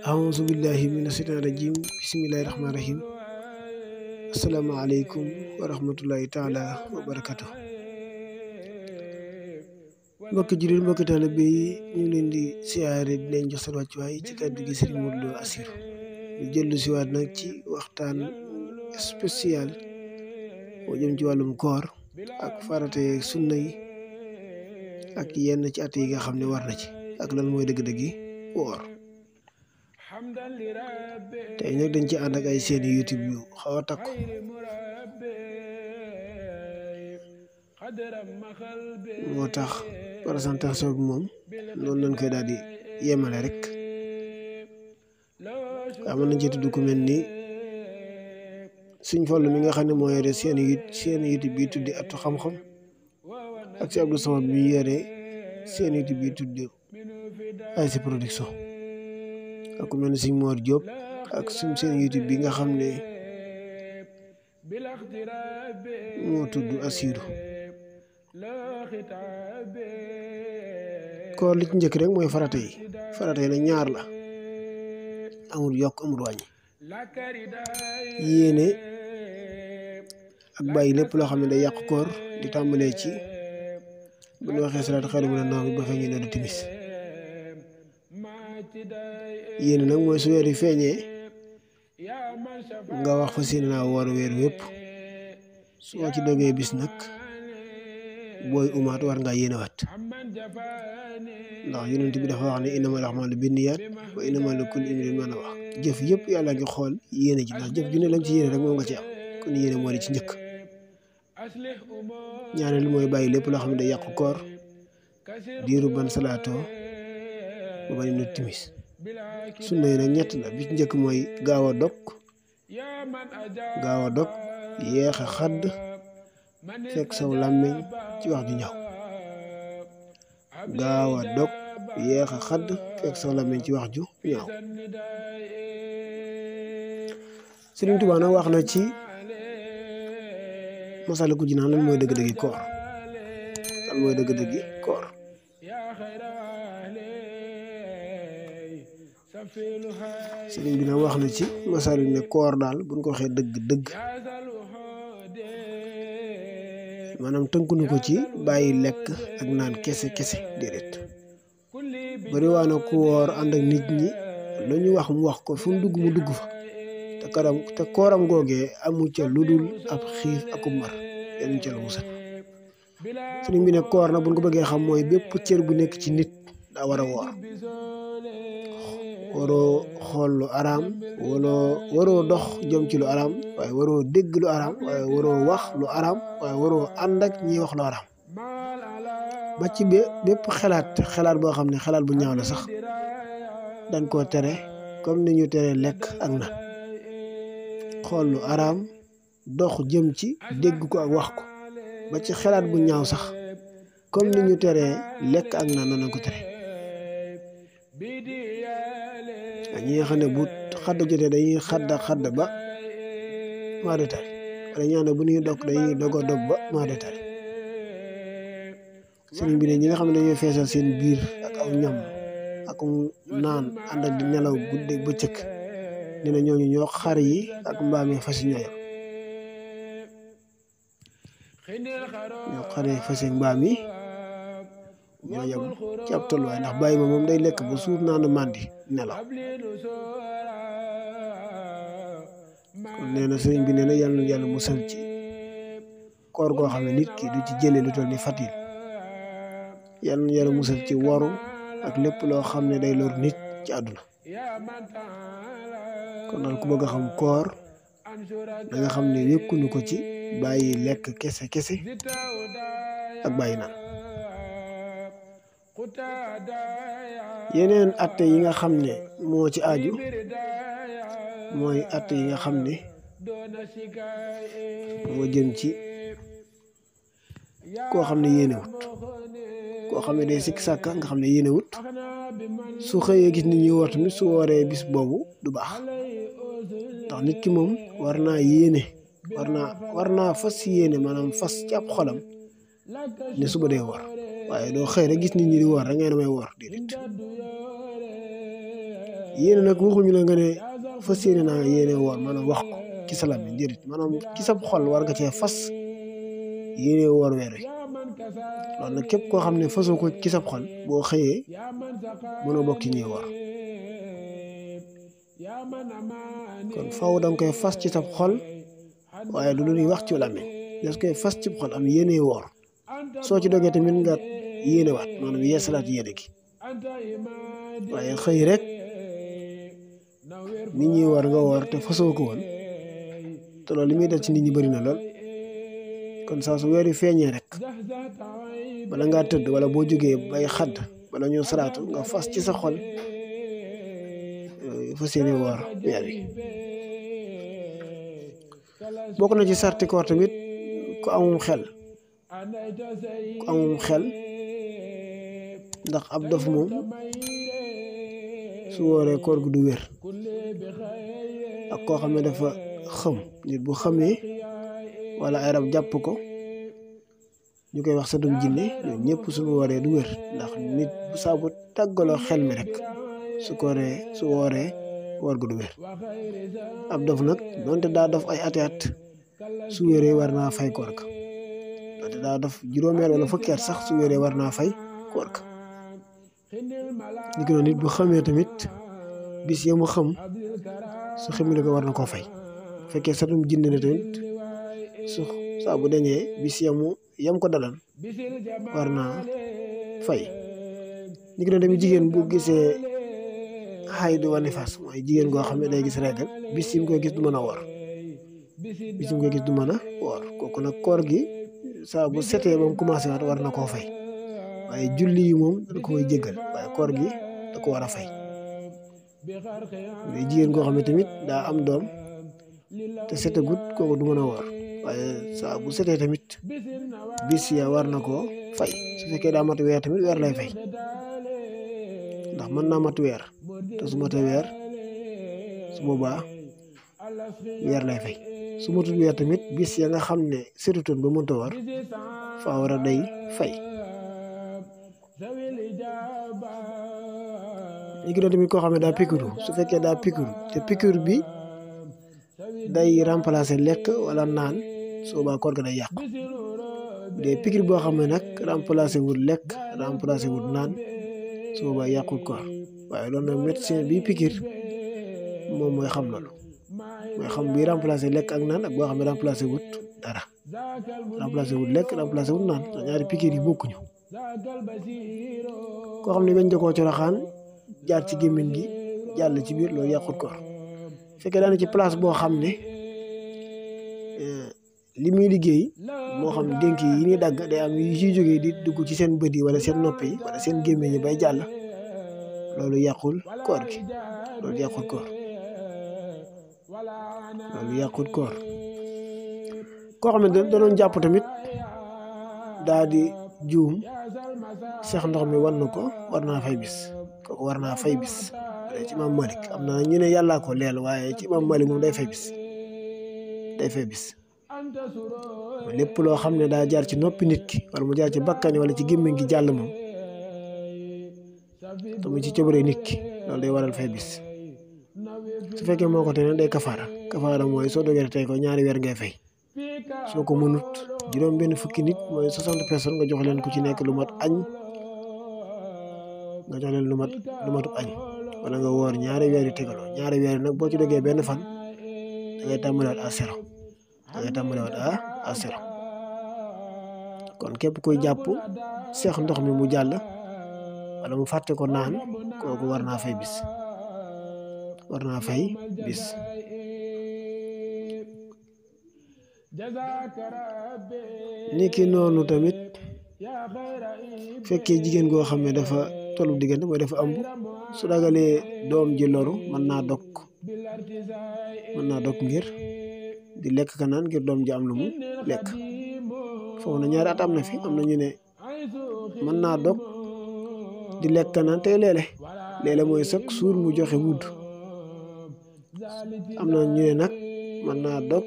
أعوذ بالله من الشيطان الرجيم بسم الله الرحمن الرحيم السلام عليكم ورحمة الله تعالى وبركاته mbokki jullit mbokki taalibe yi ñu leen di siyaare di leen jox seen wàccuwaay ci kàddu gi Serigne Modou Lo Assirou ñu jëllu si waat nag ci waxtaan spécial moo jëm ci wàllum koor ak farata yeeg sunna yi ak yenn ci at yi nga xam ne war na ci ak lan mooy dëgg-dëgg yi woor tey nag dañ ci ànd ak ay seeni YouTube yu xaw a takku moo tax présentation bi moom noonu lañ koy daal di yemale rek waaw mën nañ ci tudd ku mel ni Sëñ Fallu mi nga xam ne moo yore seen YouTube bi tuddi Atu Xam-Xam ak si Abdou Samad bi yore seen YouTube bi tuddi ASC Production ak ku mel ni Sëñ Mor Diop ak seen YouTube bi nga xam ne moo tudd Assirou koor li ci njëkk rek mooy farata yi nag ñaar la amul yokk amul wàññi yéene ak bàyyi lépp loo xam ne day yàq koor di tàmbalee ci bu ñu waxee salaatu xayru mina nawm ba feeñee noonu timis yéene nag mooy su weer yi feeñee nga wax fa seen naa woor weer wépp soo ci dogee bis nag booy umaat war ngaa yéenewaat ndax yonent bi dafa wax ne innamal a'maalu binniyaat wa innamaa likulli imri'in maa nawaa jëf yëpp yàlla ngi xool yéene ji ndax jëf ju ne lañ ci yéene rek moom nga ci am kon yéene moo di ci njëkk ñaareel mooy bàyyi lépp loo xam ne day yàqu koor diiru ban salaatoo ba bari na timis sunna yi nag ñett la bi ci njëkk mooy gaaw a dog yeex a xadd fekk saw làmmiñ ci wax ju ñaaw gaaw a dog yeex a xadd fekk saw làmmiñ ci wax ju ñaaw Sëriñ Tuubaa nag wax na ci Masaalikul Jinaan lan mooy dëgg-dëggi koor sëriñ bi nag wax na ci Masaalik ne koor daal buñ ko waxee dëgg maanaam tënkuñu ko ci bàyyi lekk ak naan kese déedéet bari waa na ku woor ànd ak nit ñi lu ñu wax mu wax ko fu mu dugg mu dugg fa te kooram googee amu ca lu dul ab xiif ak mar yenn ca la musal sëriñ bi ne koor na buñ ko bëggee xam mooy bépp cër bu nekk ci nit daa war a woor waroo xool lu araam waroo dox jëm ci lu araam waaye waroo dégg lu araam waaye waroo wax lu araam waaye waroo ànd ak ñiy wax lu araam ba ci bépp xalaat boo xam ne xalaat bu ñaaw la sax dañ koo tere comme ni ñu tere lekk ak naan xool lu araam dox jëm ci dégg ko ak wax ko ba ci xalaat bu ñaaw sax comme ni ñu teree lekk ak naan nañ ko tere ñi nga xam ne bu xadd jotee dañuy xadd ba maa de tari wala ñaan bu ñuy dog dañuy dog ba maa de tari sëriñ bi ne ñi nga xam ne dañuy feesal seen biir ak aw ñam ak naan ànd ak di nelaw guddeeg bëccëg nee na ñooñu ñoo xar yi ak mbaam yi fas ñooyam ñoo xar yi fas mbaam yi ñoo yem ci ab tolluwaay ndax bàyyi ma moom day lekk ba suur naan màndi nelaw kon nee na sëriñ bi nee na yàlla musal ci koor goo xam ne nit ki du ci jëlee lu toll ni fatil yàlla musal ci waru ak lépp loo xam ne day lor nit ci àdduna kon daal ku bëgg a xam koor da nga xam ne wékkuñu ko ci bàyyi lekk kese ak bàyyi naan yeneen atte yi nga xam ne moo ci aju mooy atte yi nga xam ne moo jëm ci koo xam ne yéenewut koo xam ne day sikk sàkka nga xam ne yéenewut su xëyee gis nit ñi woor tamit su wooree bis boobu du baax ndax nit ki moom war naa yéene war naa fas yéene maanaam fas ci ab xolam ne suba dee woor waaye doo xëy rek gis nit ñi di woor rek ngay damay woor déedéet yéene nag waxuñu la nga ne fas yéene naa yéene woor maanaam wax ko ci sa làmmiñ déedéet maanaam ci sa xol war nga cee fas yéene woor weer wi loolu nag képp koo xam ne fasoo ko ci sa xol boo xëyee mënoo bokk ci ñuy woor kon faaw da nga koy fas ci sa xol waaye du lu ñuy wax ci làmmiñ des koy fas ci xol am yéene woor soo ci dogee tamit nga yéene waat maanaam yeesalaat yéene gi waaye xëy rek nit ñi woor nga woor te fasoo ko woon te loolu li muy dal ci nit ñi bëri na lool kon saa su weer wi feeñee rek bala ngaa tëdd wala boo jógee bay xadd wala ñoo salaatu nga fas ci sa xol fas yéene woor weer wi bokk na ci sarti koor tamit ku amum xel ndax ab dof moom su wooree koor gu du wér ak koo xam ne dafa xëm nit bu xamee wala ay rab jàpp ko ñu koy wax satum jinne ñoom ñëpp suñu wooree du wér ndax nit bu saabu tàggaloo xel mi rek su wooree woor gu du wér ab dof nag donte daa dof ay ati at su wéree war naa fay koor ga donte daa dof juróomeel wala fukki at sax su wéree war naa fay koor ga ni ko noonu nit bu xamee tamit bis ya mu xam su xamee ko war na koo fay bu fekkee satum jinne la tamit su saa bu dañee bis yam ko dalan war naa fay ni ko noonu tamit jigéen bu gisee xaydu wa nifaas mooy jigéen goo xam ne day gis régal bis yi mu koy gis du mën a woor kooku nag koor gi saa bu setee ba mu commencé waat war na koo fay waaye julli yi moom da koy jéggal waaye koor gi da ko war a fay mais jigéen goo xam ne tamit daa am doom te setagut kooku du mën a woor waaye saa bu setee tamit bis ya war na koo fay su fekkee daa mat weer tamit weer lay fay ndax mën naa mat weer te su matee weer su boobaa weer lay fay su matul weer tamit bis ya nga xam ne setutoon ba mënta war faa war a day fay ñu ngi doon tamit koo xam ne daa piqûre su fekkee daa piqûre te piqûre bi day remplacer lekk wala naan su boobaa koor ga day yàqu des piqûre boo xam ne nag remplacer wul lekk remplacer wul naan su boobaa yàqul koor waaye loolu nag médecin bi piqûre moom mooy xam loolu mooy xam bi remplacer lekk ak naan ak boo xam ne remplacer wut dara remplacer wut lekk remplacer wut naan ñaari piqûre yi bokkuñu koo xam ne bañ da koo coroxaan jaar ci gémmiñ gi jàll ci biir loolu yàqut koor fekkee daana ci place boo xam ne li muy liggéey moo xam dénk yi ñuy dagg day am yu ciy jógee di dugg ci seen bët yi wala seen nopp yi wala seen gémmiñ yi bay jàll loolu yàqul koor gi loolu yàqut koor koo xam ne da doon jàpp tamit daa di juum seex ndox mi war na ko war naa fay bis kooku war naa fay bis ci Imam Malik am na ñu ne yàllaa ko leel waaye ci Imam Malik moom day fay bis lépp loo xam ne daa jaar ci noppi nit ki wala mu jaar ci bakkani wala ci gémmiñ gi jàll moom te mu ci coobare nit ki loolu day waral fay bis su fekkee moo ko te ne day kafaara mooy soo dogee tey ko ñaari weer ngay fay soo ko mënut juróom benn fukki nit mooy 60 personnes nga jox leen ku ci nekk lu mat añ nga jox leen lu matu añ wala nga woor ñaari weer yu tegaloo ñaari weer nag boo ci dogee benn fan da ngay tàmbaliwaat à zéro kon képp kuy jàpp seex ndox mi mu jàll wala mu fàtte ko naan kooku war naa fay bis ni ki noonu tamit fekkee jigéen goo xam ne dafa tollu diggante mooy dafa ëmb su dagalee doom ji loru mën naa dog ngir di lekk ka naan ngir doom ji am lu mu lekk foofu na ñaari at am na fi am na ñu ne mën naa dog di lekk ka naan tey léeg-léeg mooy sax suur mu joxe wudd am na ñu ne nag mën naa dog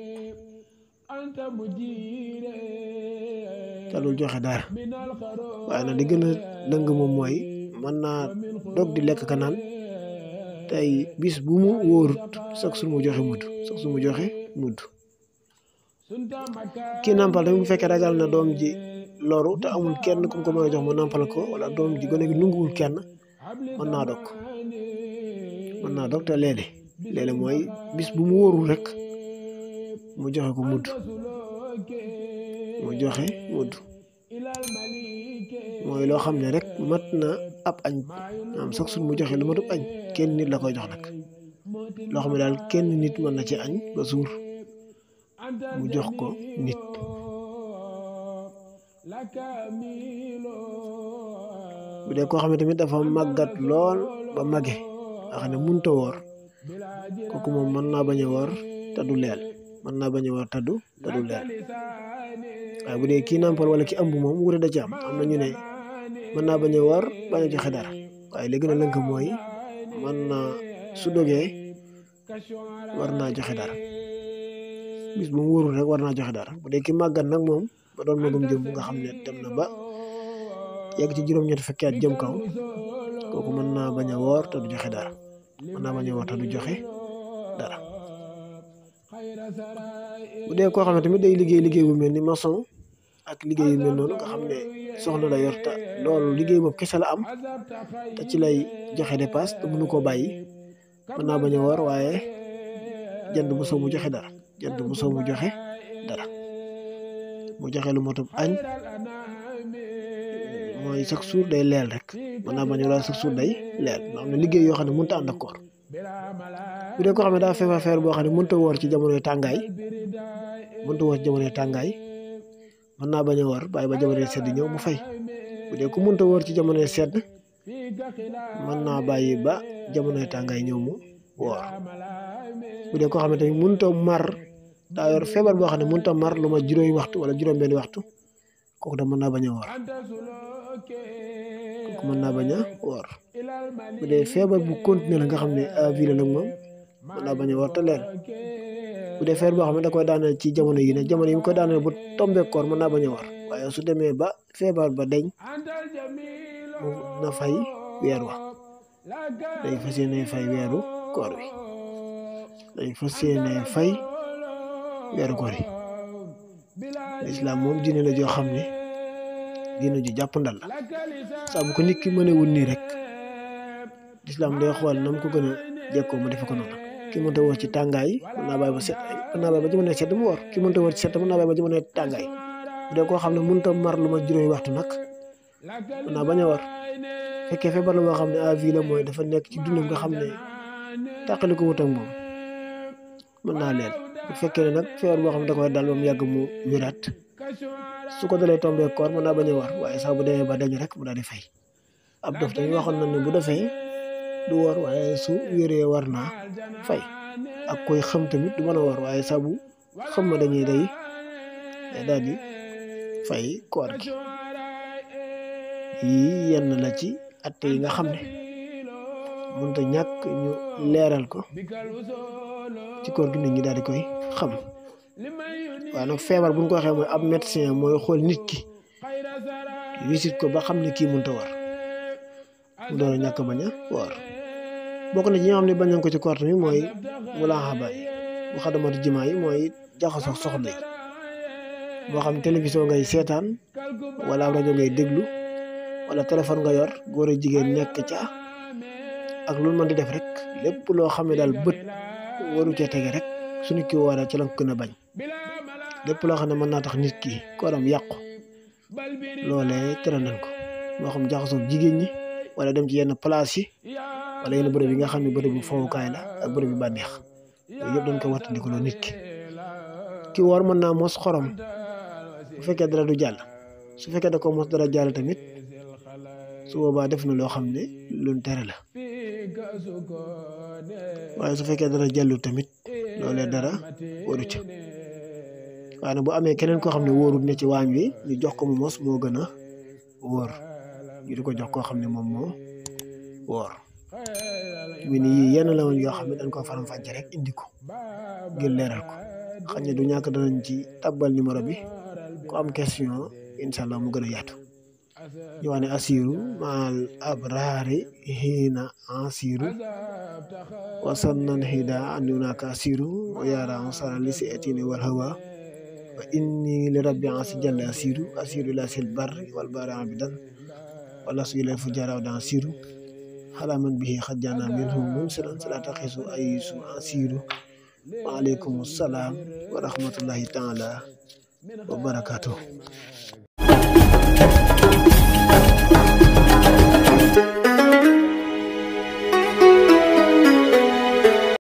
talul joxe dara waaye nag di gën a lëng moom mooy mën naa dog di lekk ka naan tey bis bu mu wóorut chaque jour mu joxe mudd kii nàmpal tamit bu fekkee ragal na doom ji loru te amul kenn ku ko mën a jox mu nàmpal ko wala doom ji gone gi nunguwul kenn mën naa dog te léeg-léeg mooy bis bu mu wóorul rek mu joxe ko mudd mooy loo xam ne rek mat na ab añ am sax suñ mu joxe lu matub añ kenn nit la koy jox nag loo xam ne daal kenn nit mën na ci añ ba suur mu jox ko nit bu dee koo xam ne tamit dafa màggat lool ba màgge nga xam ne mënta woor kooku moom mën naa bañ a woor te du leel waaye bu dee kii nàmpal wala ki ëmb moom wute da ci am na ñu ne mën naa bañ a woor bañ a joxe dara waaye li gën a lënk mooy mën naa su dogee war naa joxe dara bis bu mu wóorul rek war naa joxe dara bu dee ki màggat nag moom ba doon magum jëm nga xam ne dem na ba yegg ci juróom-ñetti fukki at jëm kaw kooku mën naa bañ a woor te du joxe dara bu dee koo xam ne tamit day liggéey bu mel ni maçon ak liggéey yu mel noonu nga xam ne soxna la yor te loolu liggéey boobu kese la am te ci lay joxe dépasse te mënu koo bàyyi mën naa bañ a woor waaye jant bu soo mu joxe dara mu joxe lu motub añ mooy chaque jour day leel rek mën naa bañ a woor chaque jour day leel nga xam ne liggéey yoo xam ne mënut a ànd ak koor bu dee koo xam ne daa feebar boo xam ne mënut a woor ci jamonoy tàngaay mën naa bañ a woor bàyyi ba jamonoy sedd ñëw mu fay bu dee ku mënut a woor ci jamonoy sedd mën naa bàyyi ba jamonoy tàngaay ñëw mu woor bu dee koo xam ne tamit mënut a mar daa yor feebar boo xam ne mënut a mar lu ma juróomi waxtu wala juróom-benni waxtu kooku da mën naa bañ a woor bu dee feebar bu continuer la nga xam ne à vie la nag moom mën naa bañ a woor te leer bu dee feebar boo xam ne da koy daaneel ci jamono yi mu koy daaneel bu tombé koor mën naa bañ a woor waaye su demee ba feebar ba deñ na fay weer wa day fas yéene fay weeru koor wi lislaam moom diine la joo xam ne diine ju jàppandal la saa bu ko nit ki mënewul nii rek lislaam day xool nam ko gën a jekkoo mu defe ko noonu ki mënta woor ci tàngaay mën naa bàyyi ba jamono sedd mu woor ki mënta woor ci sedd mën naa bàyyi ba jamono tàngaay bu dee koo xam ne mënta mar lu ma juróomi waxtu nag mën naa bañ a woor fekkee feebar la boo xam ne à vie la mooy dafa nekk ci dundam nga xam ne tàqali ko wut ak moom mën naa leel bu fekkee ne nag feebar boo xam ne da koy dal ba mu yàgg mu wéraat su ko dalee tombé koor mën naa bañ a woor waaye sax bu demee ba dañ rek mu daal di fay ab dof tamit waxoon nañ ne bu defee du woor waaye su wéree war naa fay ak koy xam tamit du mën a woor waaye sax bu xam ma dañuy day daal di fay koor gi yii yenn la ci atte yi nga xam ne mënta ñàkk ñu leeral ko ci koor gi nit ñi daal di koy xam waaye nag feebar bu ñu ko waxee mooy ab médecin mooy xool nit ki wisit ko ba xam ne kii mënta woor mu doon ñàkk bañ a woor bokk na ci ñi nga xam ne bañ nañ ko ci koor tamit mooy mulaaxaba yi bu xadamatu jimaa yi mooy jaxasoo soxna yi moo xam télévision ngay seetaan wala rajo ngay déglu wala téléphone nga yor góor ak jigéen nekk ca ak lu mën di def rek lépp loo xam ne daal bët waru cee tege rek su nit ki wooree ci la ko gën a bañ lépp loo xam ne mën naa tax nit ki kooram yàqu loolee tere nañ ko moo xam jaxasoo jigéen ñi wala dem ci yenn place yi wala yenn bërëb yi nga xam ne bërëb bu fowukaay la ak bërëb yu bànneex yooyu yëpp dañ ko wattandiku loo nit ki woor mën naa mos xorom bu fekkee dara du jàll su fekkee da ko mos dara jàll tamit su boobaa def na loo xam ne luñ tere la waaye su fekkee dara jàllu tamit loolee dara waru ca waaye nag bu amee keneen koo xam ne wóorut ne ci waañ wi ñu jox ko mu mos moo gën a wóor ñu di ko jox koo xam ne moom moo wóor mi ni yii yenn la woon yoo xam ne dañ ko faram-fàcce rek indi ko ngir leeral ko xam ne du ñàkk danañ ci tabbal numéro bi ku am question incha allah mu gën a yaatu ñu wax ne asiru maal abrari hiina asiru wasannan hida andunaka asiru wa yara ansara li si'atini wal hawa wa inni li rabbi asi jalla asiru ila sil barri wal bari abidan wala su ilal fujara wa asiru halaman bihi khajjana minhum munsiran salata khisu ayisu asiru wa alaykum assalam wa rahmatullahi ta'ala wa barakatuh.